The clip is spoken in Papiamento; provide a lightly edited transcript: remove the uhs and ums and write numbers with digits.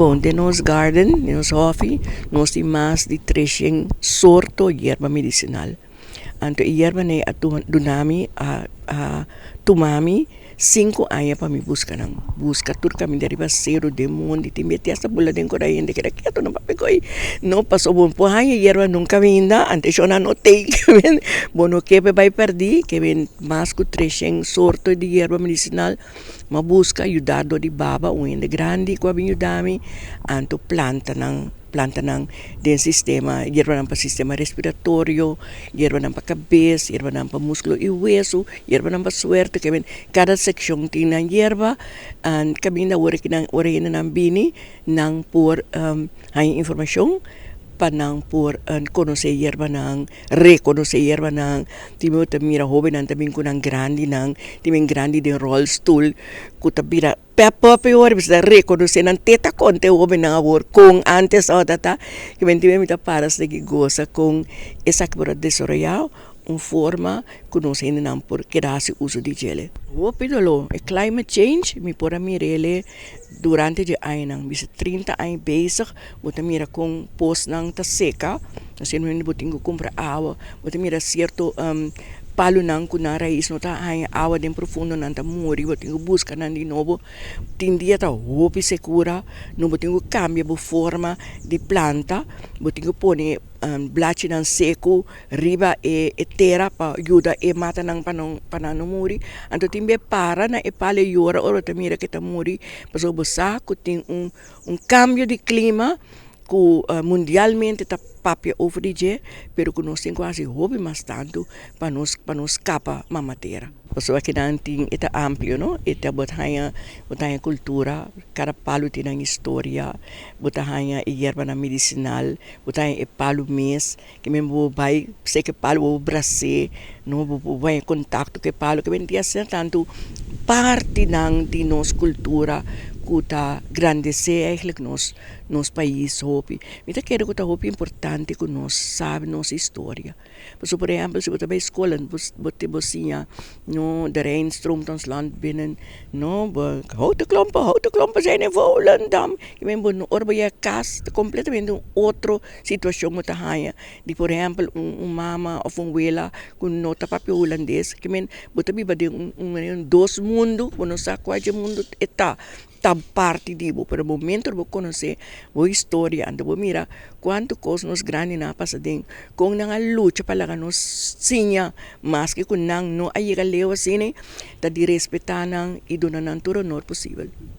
Bon, den nos garden, den nos hòfi, nos tin mas di 300 sorto yerba medisinal. Anto e yerbanan ei a duna mi, a a tuma mi 5 aña pa mi buska nan. Buska tur kaminda riba seru, den mondi, tin bes hasta bula den kora hende keda ketu no papia ku ei. No, pasobra bo no por haña yerba nunka kaminda, anto e shon nan no tei. Bo no ke pa e bai pèrdí, ke ben mas ku 300 sorto di yerba medisinal. Mi a buska yuda dor di baba, un hende grandi ku a bin yuda mi, anto planta nan, planta nan den sistema, yerbanan pa sistema respiratorio, yerbanan pa kabes, yerbanan pa muskulo i wesu, yerbanan pa suerte, ke men kada sekshon tin nan yerba, kaminda ora ki nan ora hendenan bini nan por haña informashon pa nan por konosé yerbanan, rekonosé yerbanan. Tin bo ta mira hóbennan ta bin ku nan grandinan, tin bin grandi den ròlstul ku ta bira pèp pòp e ora bisa ta rekonosé nan te ta konta e hóbennan awor kon ántes tabata ta. Ki men tin mi ta para esaki gosa kon esaki por a desaroyá un forma ku nos hendenan por keda hasi uso di djele. Hopi doló, e climate change mi por a mir'é durante di añanan, bisa 30 aña bezig, bo ta mira kon posnan ta seka, asina hende bo tin ku kumpra awa, bo ta mira sierto palunan ku nan rais no ta haña awa den profundo, nan ta muri, bo tin ku buska nan di nobo. Tin dia ta hopi sekura, no bo tin ku kambia bo forma di planta, bo tin ku pone blachinan seku riba e tera pa yuda e matanan pa nan no muri. Anto tin be para na e palu e yora ora bo ta mira ke ta muri, pasobra bo sa ku tin un kambio di klima ku mundialmente ta papia over di dje, pero ku nos tin ku hasi hopi mas tantu pa nos skapa mama tera. Pasobra kinan tin e ta amplio, no? E ta bo ta haña, bo ta haña kultura, kada palu tin nan historia, bo ta haña e yerbanan medisinal, bo ta haña e palu mes, ke men bo bai seka e palu bo bras'é, no? Bo haña kontakto ku e palu, ke men tin asina tantu partinan di nos kultura ku ta grandesé eigenlijk nos pais hopi. Mi ta kere ku ta hopi importante ku nos sabi nos historia. Pasobra, por ehèmpel, si bo ta bai skol bo siña, no, de Rijn stroomt ons land binnen, no, houten klompen, houten klompen zijn in Volendam. Ke men bo ora bo yega kas ta kompletamente un otro situashon bo ta haña di, por ehèmpel, un mama òf un wela ku no ta papia hulandes. Ke men bo ta biba den un dos mundu, bo no sa kua dje mundu e ta ta parti di bo, pero momento ku bo konosé bo historia, anto bo mira kuantu kos nos grandinan a pasa den, kon nan a lucha pa laga nos siña, maske ku nan no a yega leu asina, ta di respetá nan i duna nan tur honor posibel.